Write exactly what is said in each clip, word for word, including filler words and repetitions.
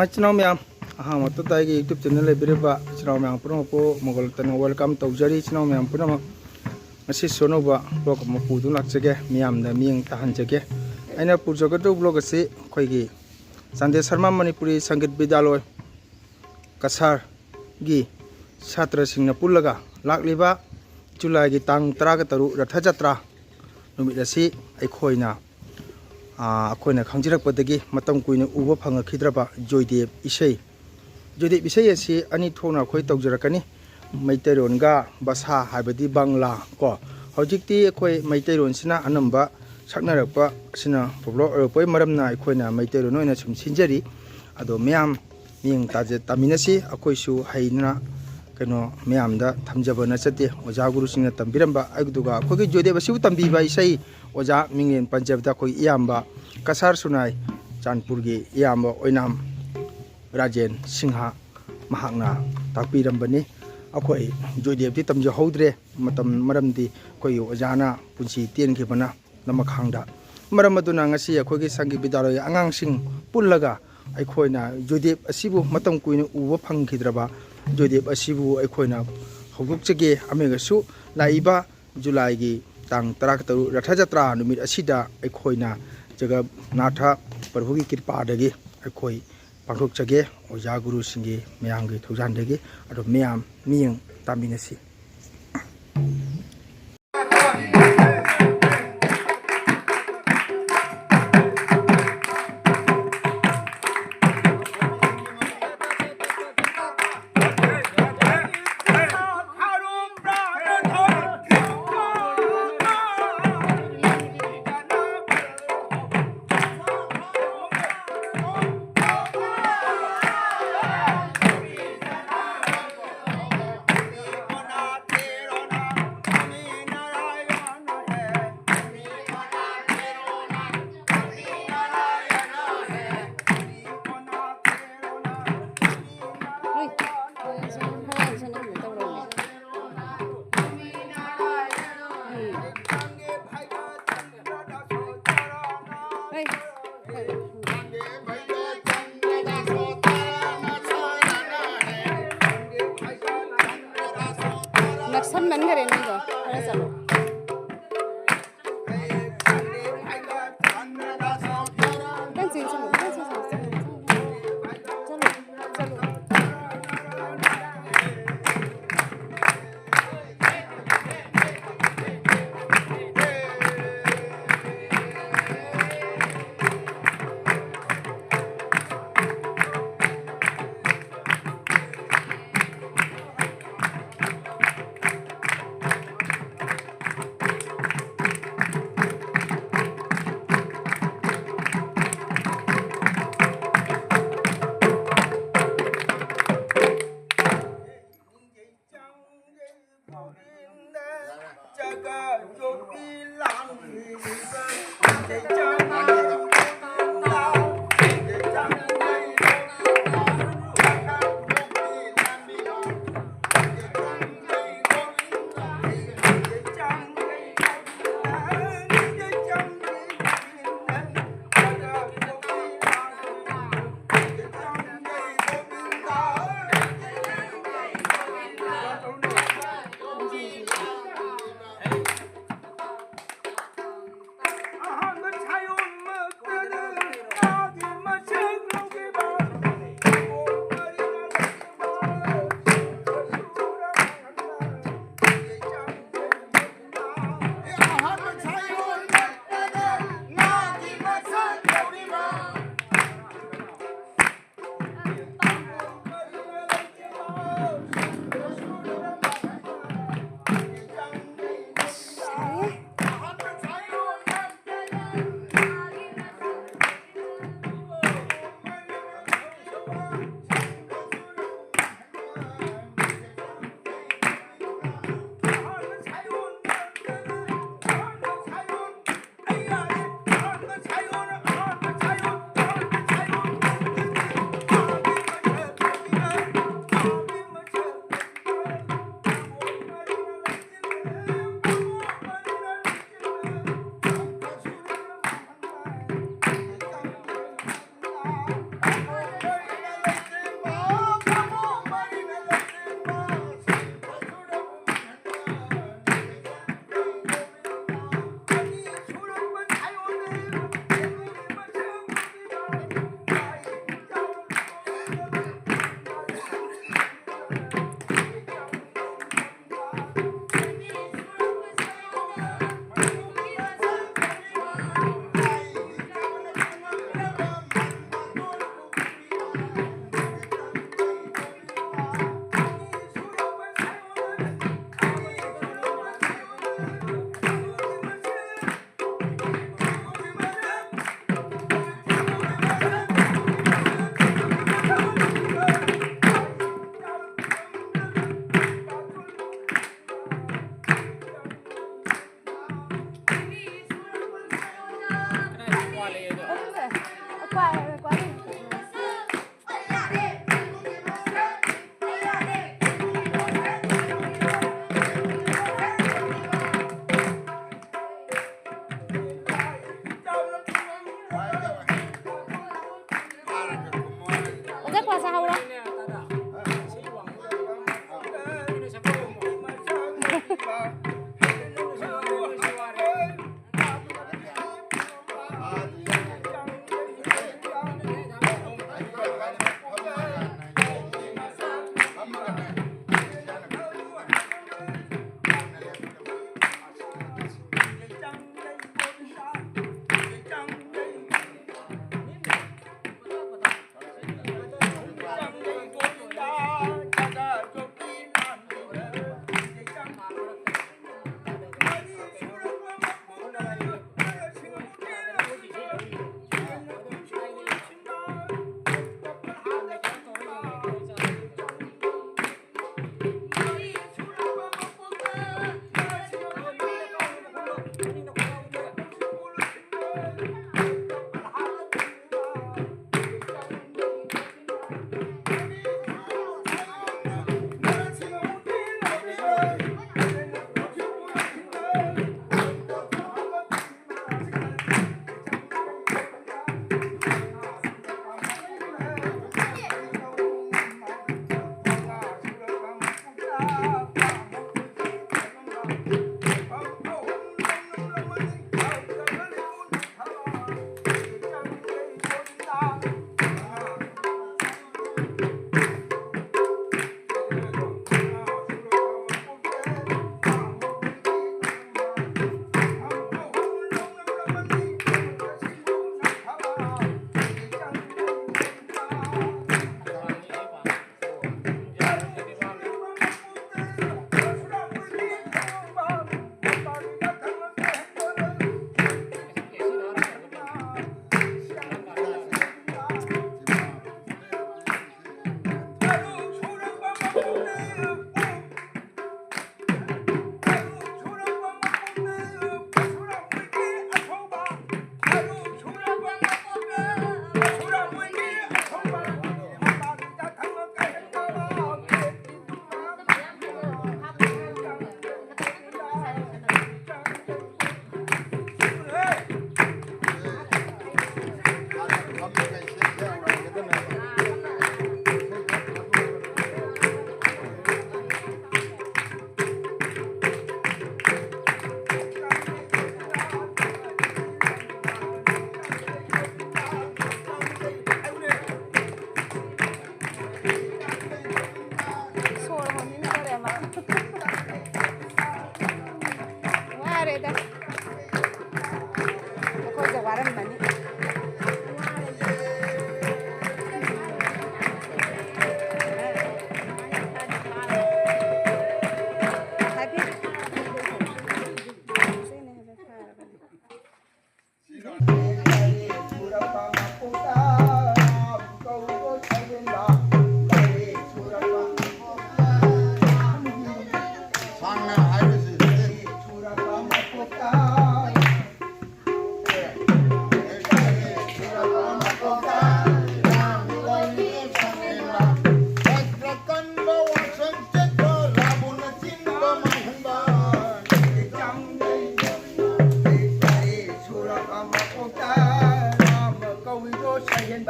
ꯏꯆꯤꯟ ꯏꯅꯥꯎ ꯃꯌꯥꯝ, ꯑꯍꯥꯟꯕ ꯃꯛꯇꯗ ꯑꯩꯒꯤ YouTube channel ꯂꯩꯕꯤꯔꯤꯕ ꯏꯆꯤꯟ ꯏꯅꯥꯎ ꯃꯌꯥꯝ ꯄꯨꯝꯅꯃꯛꯄꯨ ꯃꯣꯒꯜ ꯇꯅ welcome ꯇꯧꯖꯔꯤ꯫ ꯏꯆꯤꯟ ꯏꯅꯥꯎ ꯃꯌꯥꯝ ꯄꯨꯝꯅꯃꯛ, ꯉꯁꯤꯁꯨ ꯑꯅꯧꯕ vlog ꯑꯃ ꯄꯨꯗꯨꯅ ꯂꯥꯛꯆꯒꯦ꯫ ꯃꯤꯌꯥꯝꯗ ꯃꯤꯠꯌꯦꯡ ꯇꯥꯍꯟꯖꯒꯦ꯫ ꯑꯩꯅ ꯄꯨꯖꯒꯗꯧꯕ vlog ꯑꯁꯤ ꯑꯩꯈꯣꯏꯒꯤ ꯆꯥꯟꯗꯦꯜ ꯁꯔꯃ ꯃꯅꯤꯄꯨꯔꯤ ꯁꯪꯒꯤꯠ ꯕꯤꯗ꯭ꯌꯥꯂꯣꯏ ꯀꯁꯥꯔꯒꯤ ꯁꯥꯇ꯭ꯔꯁꯤꯡꯅ ꯄꯨꯜꯂꯒ ꯂꯥꯛꯂꯤꯕ ꯖꯨꯂꯥꯏꯒꯤ ꯇꯥꯡ ꯇꯔꯥꯒ ꯇꯔꯨꯛ ꯔꯊ ꯖꯇ꯭ꯔꯥ ꯅꯨꯃꯤꯠ ꯑꯁꯤ ꯑꯩꯈꯣꯏꯅ, ꯑꯥ, ꯑꯩꯈꯣꯏꯅ ꯈꯪꯖꯔꯛꯄꯗꯒꯤ ꯃꯇꯝ ꯀꯨꯏꯅ ꯎꯕ ꯐꯪꯉꯛꯈꯤꯗ꯭ꯔꯕ ꯖꯣꯏꯗꯦꯕ ꯏꯁꯩ, ꯖꯣꯏꯗꯦꯕ ꯏꯁꯩ ꯑꯁꯤ ꯑꯅꯤ ꯊꯣꯛꯅ ꯑꯩꯈꯣꯏ ꯇꯧꯖꯔꯛꯀꯅꯤ꯫ ꯃꯩꯇꯩꯔꯣꯟꯒ ꯚꯁꯥ, ꯍꯥꯏꯕꯗꯤ ꯕꯪꯂꯥ ꯀꯣ꯫ ꯍꯧꯖꯤꯛꯇꯤ ꯑꯩꯈꯣꯏ ꯃꯩꯇꯩꯔꯣꯟꯁꯤꯅ ꯑꯅꯝꯕ ꯁꯛꯅꯔꯛꯄ ꯑꯁꯤꯅ popular ꯑꯣꯏꯔꯛꯄꯒꯤ ꯃꯔꯝꯅ ꯑꯩꯈꯣꯏꯅ ꯃꯩꯇꯩꯔꯣꯟ ꯑꯣꯏꯅ ꯁꯨꯝ ꯁꯤꯟꯖꯔꯤ꯫ ꯑꯗꯣ ꯃꯌꯥꯝ ꯃꯤꯠꯌꯦꯡ ꯇꯥꯖ-, ꯇꯥꯃꯤꯟꯅꯁꯤ꯫ ꯑꯩꯈꯣꯏꯁꯨ ꯍꯩꯅ ꯀꯩꯅꯣ ꯃꯌꯥꯝꯗ ꯊꯝꯖꯕ ꯅꯠꯆꯗꯦ꯫ ꯑꯣꯖꯥ ꯒꯨꯔꯨꯁꯤꯡꯅ ꯇꯝꯕꯤꯔꯝꯕ, ꯑꯗꯨꯒ ꯑꯩꯈꯣꯏꯒꯤ ꯖꯣꯏꯗꯦꯕ ꯑꯁꯤꯕꯨ ꯇꯝꯕꯤꯕ ꯏꯁꯩ ꯑꯣꯖꯥ ꯃꯤꯡꯂꯦꯟ ꯄꯟꯖꯕꯗ ꯑꯩꯈꯣꯏ ꯏꯌꯥꯝꯕ ꯀꯁꯥꯔ ꯁꯨꯅꯥꯏ ꯆꯥꯟꯄꯨꯔꯒꯤ ꯏꯌꯥꯝꯕ ꯑꯣꯏꯅꯥꯝ ꯔꯥꯖꯦꯟ ꯁꯤꯡꯍ ꯃꯍꯥꯛꯅ ꯇꯥꯛꯄꯤꯔꯝꯕꯅꯤ꯫ ꯑꯩꯈꯣꯏ ꯖꯣꯏꯗꯦꯕꯇꯤ ꯇꯝꯖꯍꯧꯗ꯭ꯔꯦ, ꯃꯇꯝ, ꯃꯔꯝꯗꯤ ꯑꯩꯈꯣꯏꯒꯤ ꯑꯣꯖꯥꯅ ꯄꯨꯟꯁꯤ ꯇꯦꯟꯈꯤꯕꯅ ꯂꯃꯈꯥꯡꯗ꯫ ꯃꯔꯝ ꯑꯗꯨꯅ ꯉꯁꯤ ꯑꯩꯈꯣꯏꯒꯤ ꯁꯪꯒꯤꯠ ꯕꯤꯗ꯭ꯌꯥꯂꯌꯒꯤ ꯑꯉꯥꯡꯁꯤꯡ ꯄꯨꯜꯂꯒ ꯑꯩꯈꯣꯏꯅ ꯖꯣꯏꯗꯦꯕ ꯑꯁꯤꯕꯨ ꯃꯇꯝ ꯀꯨꯏꯅ ꯎꯕ ꯐꯪꯈꯤꯗ꯭ꯔꯕ ꯖꯣꯏꯗꯦꯕ ꯑꯁꯤꯕꯨ ꯑꯩꯈꯣꯏꯅ ꯍꯧꯗꯣꯛꯆꯒꯦ꯫ ꯑꯃꯒꯁꯨ ꯂꯥꯛꯏꯕ ꯖꯨꯂꯥꯏꯒꯤ ꯇꯥꯡ ꯇꯔꯥꯇꯔꯨꯛ ꯔꯊ ꯖꯇ꯭ꯔꯥ ꯅꯨꯃꯤꯠ ꯑꯁꯤꯗ ꯑꯩꯈꯣꯏꯅ ꯖꯒꯟꯅꯥꯊ ꯄ꯭ꯔꯚꯨꯒꯤ ꯀ꯭ꯔꯤꯄꯥꯗꯒꯤ ꯑꯩꯈꯣꯏ ꯄꯥꯡꯊꯣꯛꯆꯒꯦ꯫ ꯑꯣꯖꯥ ꯒꯨꯔꯨꯁꯤꯡꯒꯤ ꯃꯌꯥꯝꯒꯤ ꯊꯧꯖꯥꯜꯗꯒꯤ꯫ ꯑꯗꯣ ꯃꯌꯥꯝ ꯃꯤꯠꯌꯦꯡ ꯇꯥꯃꯤꯟꯅꯁꯤ꯫ ꯈꯔꯦ ꯅꯪꯗꯣ, ꯈꯔ ꯆꯠꯂꯣ꯫ ꯅꯪ ꯆꯦꯟꯁꯤꯜꯂꯣ, ꯅꯪ ꯆꯦꯟꯁꯤꯜꯂꯣ, ꯆꯠꯂꯣ, ꯆꯠꯂꯣ, ꯆꯠꯂꯣ꯫ ꯑꯣꯖꯥ, ꯀ꯭ꯂꯥꯁ ꯍꯧꯔꯦ꯫ ꯑꯩꯈꯣꯏꯁꯦ ꯋꯥꯔꯝꯃꯅꯤ꯫ ꯁꯥꯡꯅ ꯍꯥꯏꯕꯁꯤ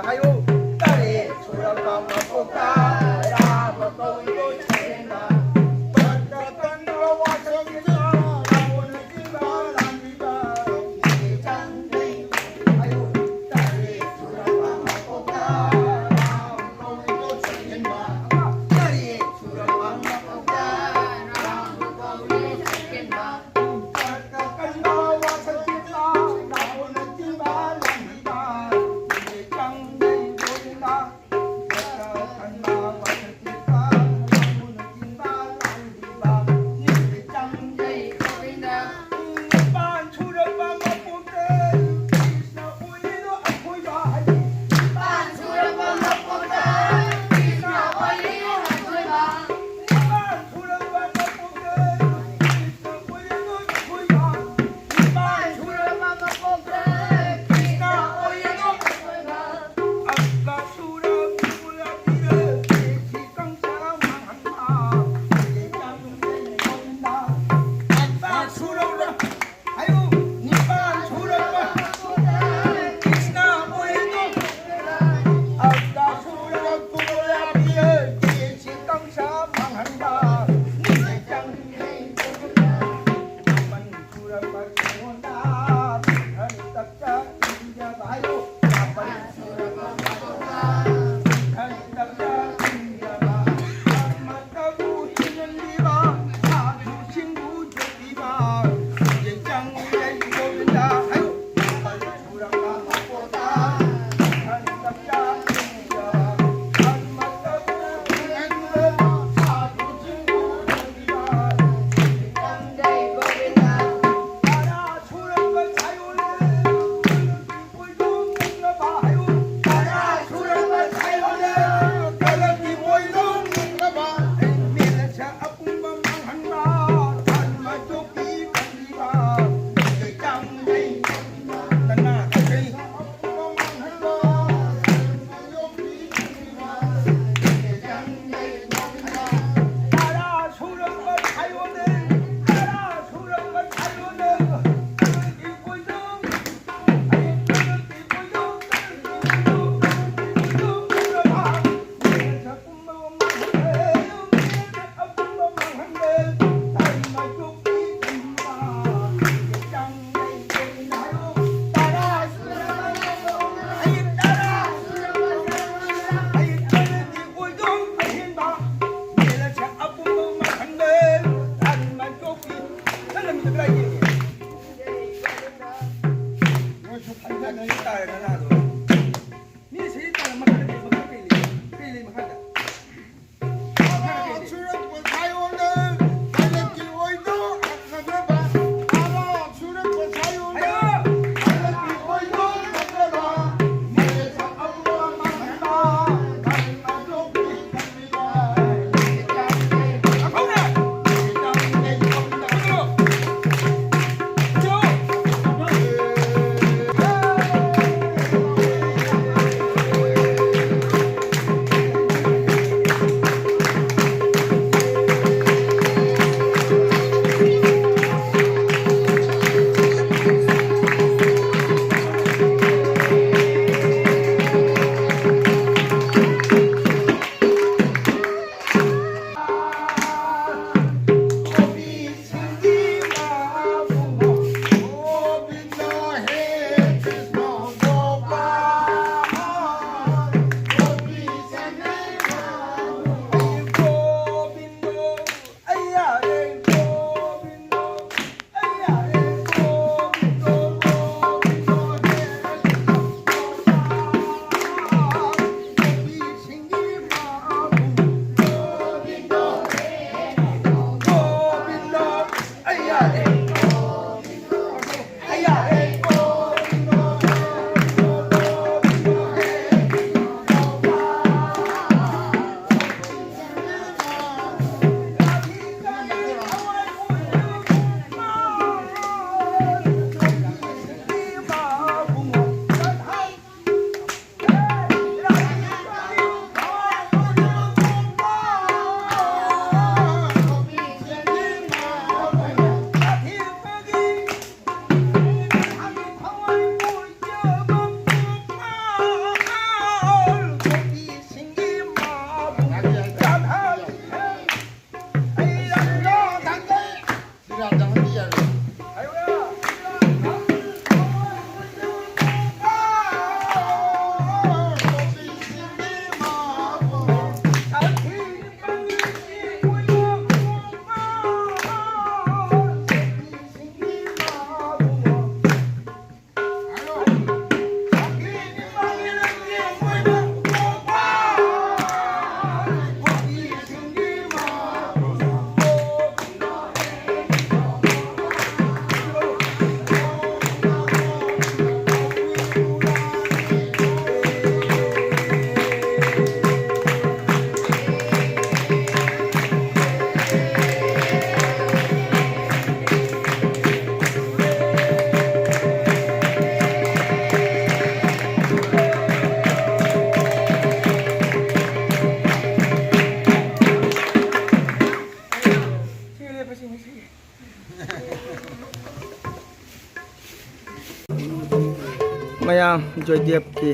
ꯍꯥꯏꯌꯨ꯫ ꯇꯔꯦꯠ ꯁꯨꯔꯕ ꯃꯀꯣꯛꯇ ꯔꯥꯃ ꯀꯧꯏ꯫ ꯅꯪ ꯇꯥꯔꯦ ꯅꯅꯥꯗꯣ꯫ ꯃꯤ ꯁꯤ ꯇꯥꯔꯦ, ꯃꯈꯥꯗ ꯀꯩ, ꯃꯈꯥꯗ ꯀꯩ ꯂꯩ? ꯀꯩ ꯂꯩ ꯃꯈꯥꯗ? ꯃꯈꯥꯗ ꯀꯩ ꯂꯩ? ꯃꯌꯥꯝ ꯖꯣꯏꯗꯦꯕꯀꯤ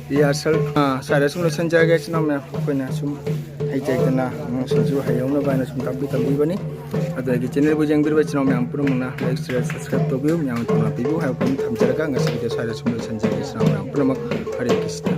rehearsal, ꯑꯥ, ꯁ꯭ꯋꯥꯏꯗ ꯁꯨꯝ ꯂꯣꯏꯁꯤꯟꯖꯔꯒꯦ꯫ ꯏꯆꯤꯟ ꯏꯅꯥꯎ ꯃꯌꯥꯝ, ꯑꯩꯈꯣꯏꯅ ꯁꯨꯝ ꯍꯩꯖꯗꯅ ꯑꯉꯥꯡꯁꯤꯡꯁꯨ ꯍꯩꯍꯧꯅꯕ ꯍꯥꯏꯅ ꯁꯨꯝ ꯇꯥꯛꯄꯤ ꯇꯝꯕꯤꯕꯅꯤ꯫ ꯑꯗꯣ ꯑꯩꯒꯤ channelꯕꯨ ꯌꯦꯡꯕꯤꯔꯤꯕ ꯏꯆꯤꯟ ꯏꯅꯥꯎ ꯃꯌꯥꯝ ꯄꯨꯝꯅꯃꯛꯅ like, share, subscribe ꯇꯧꯕꯤꯌꯨ꯫ ꯃꯌꯥꯝꯅ ꯊꯧꯅꯥ ꯄꯤꯕꯤꯌꯨ ꯍꯥꯏꯕ ꯋꯥꯐꯝ ꯊꯝꯖꯔꯒ ꯉꯁꯤꯒꯤꯗꯤ ꯁ꯭ꯋꯥꯏꯗ ꯁꯨꯝ ꯂꯣꯏꯁꯤꯟꯖꯔꯒꯦ꯫ ꯏꯆꯤꯟ ꯏꯅꯥꯎ ꯃꯌꯥꯝ ꯄꯨꯝꯅꯃꯛ ꯍꯔꯦ ꯀ꯭ꯔꯤꯁꯅ꯫